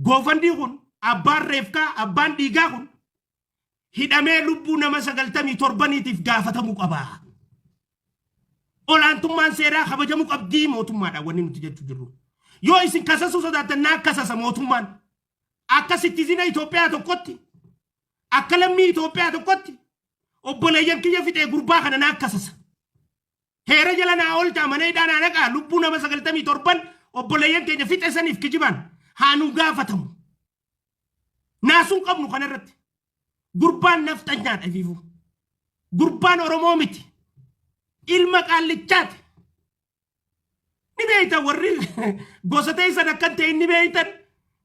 Goofandii kun abbaan reefkaa abbaan dhiigaa kun hidhamee lubbuu nama 97niitiif gaafatamuu qaba. Olaantummaan seeraa kabajamuu qabdii mootummaadha wanni nuti jechuu jirru. Yoo isin kasasuu sodaattan naa kasasa mootummaan. Akka citizen Itoophiyaa tokkotti, akka lammii Itoophiyaa tokkotti, obboleeyyan kiyya fixee gurbaa kana naa kasasa. Heera jala naa oolchaa, mana hidhaa naa naqaa, lubbuu nama 97n obboleeyyan keenya fixe saniif kijibaan haa nu gaafatamu. Naasuun qabnu kanarratti. Gurbaan nafxanyaadha ifiifuu. Gurbaan Oromoo miti. Ilma qaallichaati. Ni beeytan, warri gosa teessan akkan ta'e ni beeytan.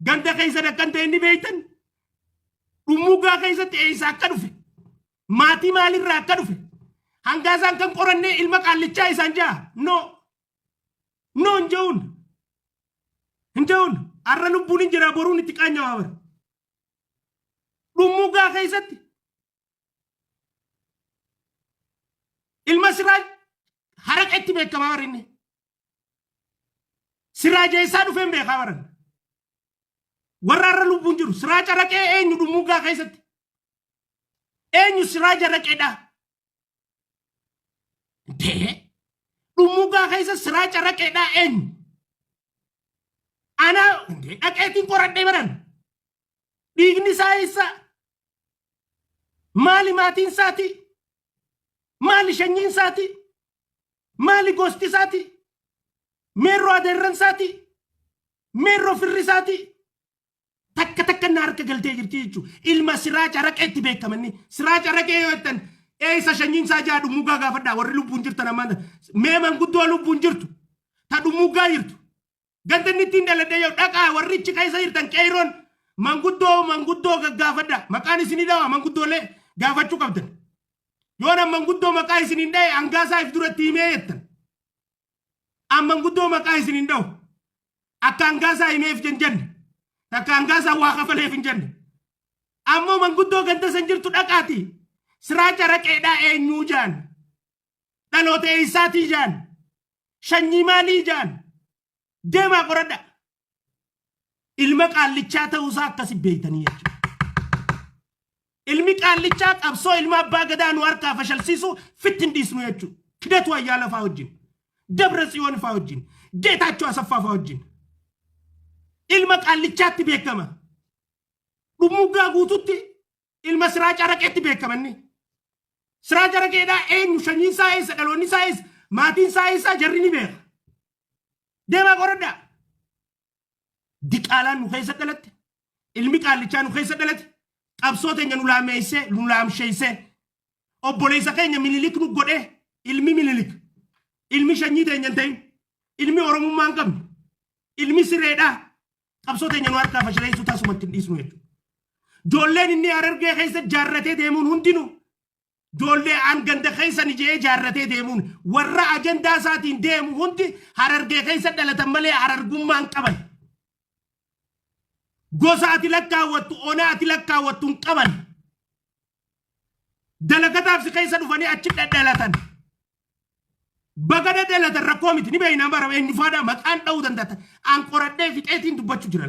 Ganda keessan akkan ta'e ni beeytan. Dhummugaa keessatti eessa akka dhufe? Maatii maalirraa akka dhufe? Hangaa isaan kan qorannee ilma qaallichaa isaan jaa? No. No, hin je'uun. Hin je'uun. Har'a lubbuun hin jira, boruun itti qaanyawaa bara. Dhummugaa keessatti ilma Siraaj haraqetti beekamaa bara inni. Siraaj eessaa dhufeen beekaa baran. Warra har'a lubbuun jiru Siraaj haraqee eenyu Dhummugaa keessatti? Eenyu Siraaj haraqeedha? Dee Dhummugaa keessa Siraaj haraqeedha eenyu? Ana dhaqeetiin qoradhee baran. Dhiigni isaa eessa? Maali maatiin isaati? Maali shanyiin isaati? Maali gosti isaati? Meerroo adeerran isaati? Meerroo firri isaati? Takka takka na harka galtee jirti jechuudha. Ilma Siraaj Haraqeetti beekamanni. Siraaj Haraqee yoo jettan eessa shanyiin isaa jaa Dhummugaa gaafadhaa, warri lubbuun jirtan ammaan. Mee manguddoo lubbuun jirtu ta Dhummugaa jirtu. Ganda inni ittiin dhaladhee yoo dhaqaa, warri ichi keessa jirtan qeeyroon manguddoo manguddoo gaggaafadha. Maqaan isinii dhawaa, manguddoolee gaafachuu qabdan. Yoo nan manguddoo maqaa isiniin dhaye hangaasaa if duratti himee jettan. An manguddoo maqaa isiniin dhawu. Akka hangaasaa himeef hin jenne. Takka hangaasaa waa kafaleef hin jenne. Ammoo manguddoo ganda san jirtu dhaqaati. Siraaj Haraqeedhaa eenyuu jaan. Dhaloota eessaatii jaan. Shanyii maalii jaan. Deemaa qoradha. Ilma qaallichaa ta'uusaa akkasi beektanii jechuudha. Ilmi qaallichaa qabsoo ilma abbaa gadaa nu harkaa fashalsiisuu fitti hin dhiisnu jechuudha. Kidatu Ayyaala faa wajjin. Dabra Tsiyoon faa wajjin. Geetaachoo Asaffaa faa wajjin. Ilma qaallichaatti beekama. Dhummuuggaa guututti ilma Siraaj Araqeetti beekama inni. Siraaj Araqeedhaa eenyu, shanyiin isaa eessa, dhaloonni isaa eessa, maatiin isaa eessa, jarri ni beeka. Deemaa qoradhaa. Diqaalaan nu keessa dhalatte. Ilmi qaallichaa nu keessa dhalate. Qabsoo teenya nu laameessee, nu laamsheessee. Obboleessa keenya Minilik nu godhee, ilmi Minilik. Ilmi shanyii teenya hin ta'in. Ilmi Oromummaa hin qabne. Ilmi sireedhaa. Qabsoo teenya nu harkaa fashaleessuu tasumatti hin dhiisnu jechuudha. Ijoolleen inni Harargee keessa jaarratee deemuun hundinuu ijoollee aan ganda keessa ni je'ee jaarratee deemuun warra ajandaa isaatiin deemu hundi Harargee keessa dhalatan malee Harargummaa hin qaban. Gosa ati lakkaawwattu, ona ati lakkaawwattu hin qaban. Dalagataaf si keessa dhufanii achi dhadhalatan. Baga dhadhalatan, rakkoo miti, ni beeknaa bara eenyufaadha maqaan dha'uu danda'a. Aan qoradhee fixeetiin dubbachuu jira.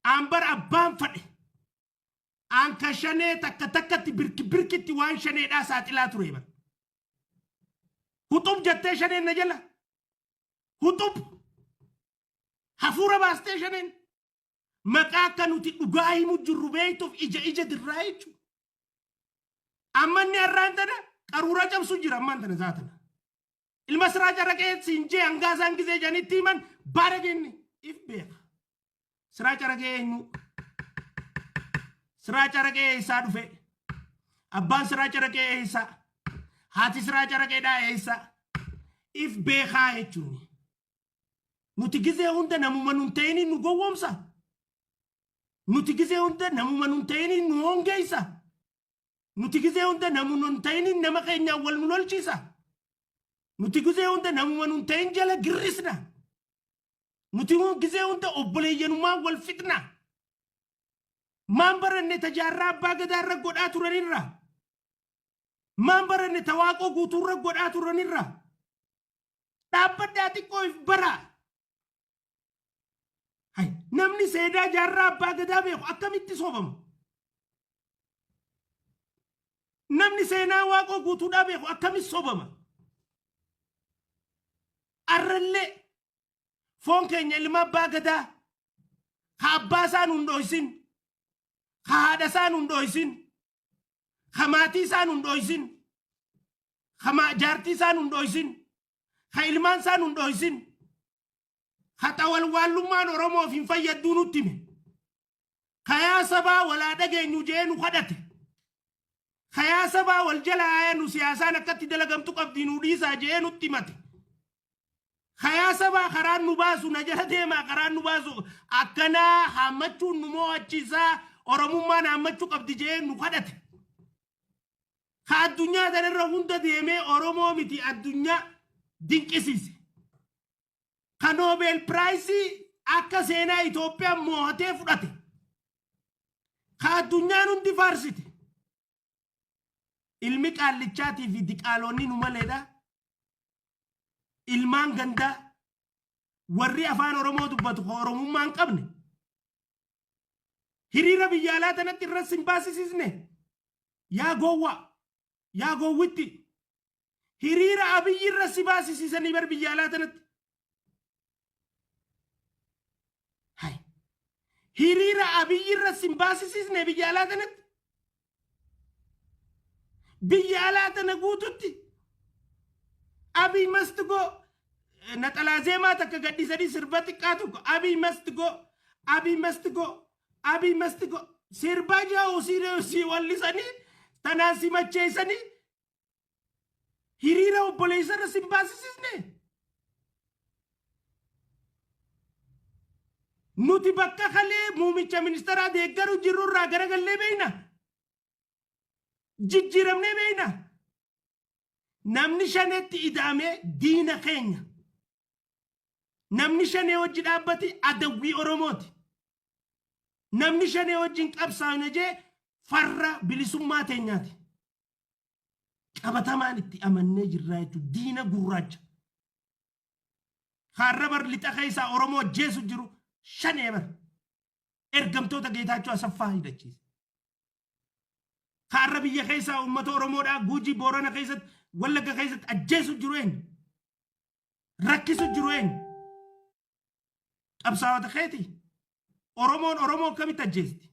Aan bara abbaan fadhe. Aan ka shanee takka takkatti birki birkitti waan shaneedhaa saaxilaa ture bara. Huxub jettee shaneen na jala. Huxub. Hafuura baastee shaneen. Maqaa akka nuti dhugaa himu jirru beektuuf ija ija dirraa jechuudha. Amma inni har'aan tana qaruuraa cabsu jira ammaan tana zaatana. Ilma Siraa Caraqee siin jee hangaa isaan gisee janitti himan baara kenne if beeka. Siraa Caraqee eenyu? Siraa Caraqee eessaa dhufe? Abbaan Siraa Caraqee eessaa? Haati Siraa Caraqeedhaa eessaa? If beekaa jechuun. Nuti gizee hunda namuma nun ta'iniin nu gowwoomsa. Nuti gizee hunda namuma nun ta'iniin nu hongeessa. Nuti gizee hunda namuma nun ta'iniin nama keenyaan wal nu lolchiisa. Nuti gizee hunda namuma nun ta'in jala girrisna. Nuti gizee hunda obboleeyyanummaan wal fixna. Maan baranne ta Jaarraa Abbaa Gadaa irra godhaa turanirra? Maan baranne ta Waaqoo Guutuurra godhaa turanirra? Dhaabbadhaa, xiqqoo if baraa. Namni seenaa Jaarraa Abbaa Gadaa beeku akkamitti sobama? Namni seenaa Waaqoo Guutuudhaa beeku akkamitti sobama? Arrallee foon keenya ilma Abbaa Gadaa ka abbaa isaa nun dhoysin, ka haadha isaa nun dhoysin, ka maatii isaa nun dhoysin, ka jaartii isaa nun dhoysin, ka ilmaan isaa nun dhoysin, ka xawalwaallummaan Oromoof hin fayyadduu nutti hime. Kayaa sabaa walaa dhageenyu jee nu kadhate. Kayaa sabaa wal jala haaya nu siyaasaan akkatti dalagamtu qabdi nu dhiisaa jee nutti himate. Kayaa sabaa karaan nu baasu na jala deemaa, karaan nu baasu akkanaa, haammachuun nu mo'achiisaa, Oromummaan haammachuu qabdi jee nu kadhate. Ka addunyaa tanarra hunda deemee Oromoo miti addunyaa dinqisiise. Ka Nobel Prize akka seenaa Itoophiyaa mo'atee fudhate. Ka addunyaan hundi faarsite. Ilmi qaallichaatii fi diqaaloonni nu maleedha. Ilmaan gandaa warri afaan Oromoo dubbatu ka Oromummaa hin qabne. Hiriira biyya alaa tanatti irra sin baasisisne. Yaa gowwaa, yaa gowwitti. Hiriira Abiyyi irra si baasisiisanii bar biyya alaa tanatti. Hai. Hiriira Abiyyi irra sin baasisiisne biyya alaa tanatti. Biyya alaa tana guututti Abiy must go, naxalaa zeemaa takka gadhiisanii sirba xiqqaa tokko, "Abiy must go, Abiy must go, Abiy must go" sirba jahu si wallisanii tanaan si macheessanii hiriira obboleessa irra sin baasisisne. Nuti bakka kalee muumicha ministeeraa deeggaru jirru irraa garagallee beeyna. Jijjiiramnee beeyna. Namni shanetti ida'amee diina keenya. Namni shanee wajji dhaabbate adawwii Oromooti. Namni shanee wajjin qabsaa'ina jee farra bilisummaa teenyaati. Qabatamaan itti amannee jirraa jechuudha. Diina gurraacha. Kaarra bar lixa keessaa Oromoo ajjeesu jiru shanee bar. Ergamtoota Geetaachoo Asaffaa hidhachiise. Kaarra biyya keessaa uummata Oromoodhaa Guujii, Boorana keessatti, Wallagga keessatti ajjeesu jiru eenyu? Rakkisu jiru eenyu? Qabsaa'ota keeti. Oromoon Oromoo akkamitti ajjeesti?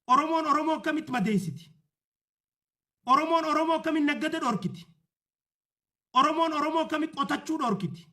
Oromoon Oromoo akkamitti madeessiti? Oromoon Oromoo akkamitti naggada dhorkiti? Oromoon Oromoo akkamitti qotachuu dhorkiti?